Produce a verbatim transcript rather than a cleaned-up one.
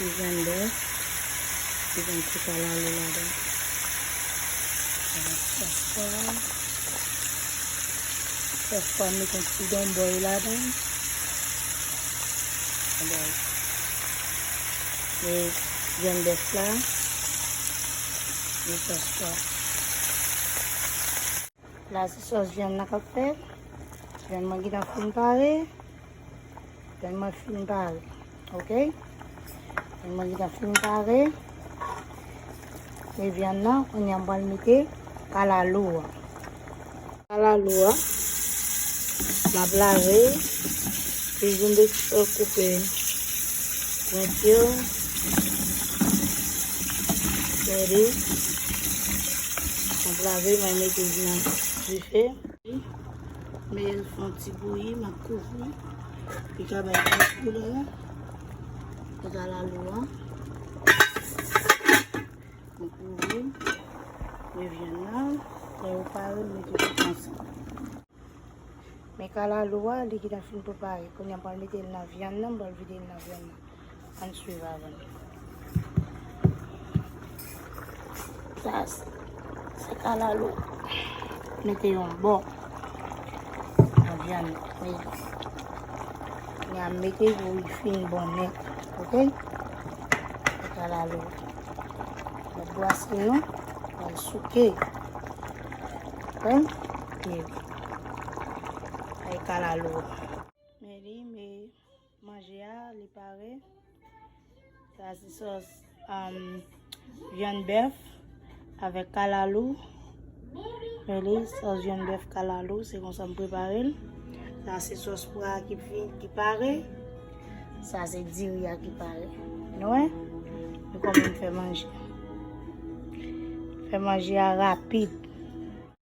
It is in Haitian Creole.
Ti vyann bèf, ti vyann ti kalalou ladan. Sòs pwa. Sòs pwa, m met yon ti donbòy ladan. Donbòy. E vyann bèf la. E sòs pwa. La se sòs vyann nan k ap fèt. Vyann mwen gentan fin pare. Vyann mwen fin pare. Oke? Vyann mwen gentan fin pare. E vyann nan, kounye a m pral mete kalalou a. Kalalou a, m ap lave. Pijin de koupe. Pwenti yo. Gade. M ap lave, mwen mete nan dife. Men l fè yon ti bouyi, m ap kouvri. Li ka bay bèl koulè. Pou kalalou a. M kouvri. Men vyann nan, lè yo pare, m mete tout ansanm. Men kalalou a, li gentan fin prepare. Kounye a, m pral mete l nan vyann nan, m pral vide l nan vyann nan. Ann swiv avè m. Sa se, se kalalou. Mete yon bò nan vyann nan. Kounye a, m mete pou li fin bon nèt. Oke? Se kalalou. Mwen bwase nou, mwen souke. Konprann? Ye. Ay kalalou. Men li, men manje a, li pare. Sa se sòs, um, vyann bèf avèk kalalou. Men li, sòs vyann bèf kalalou, se konsa m prepare l. Sa se sòs pwa ki fin, ki pare. Sa se diri a ki pare. Nou wè? Nou kòman m fè manje. Fè manje a rapid.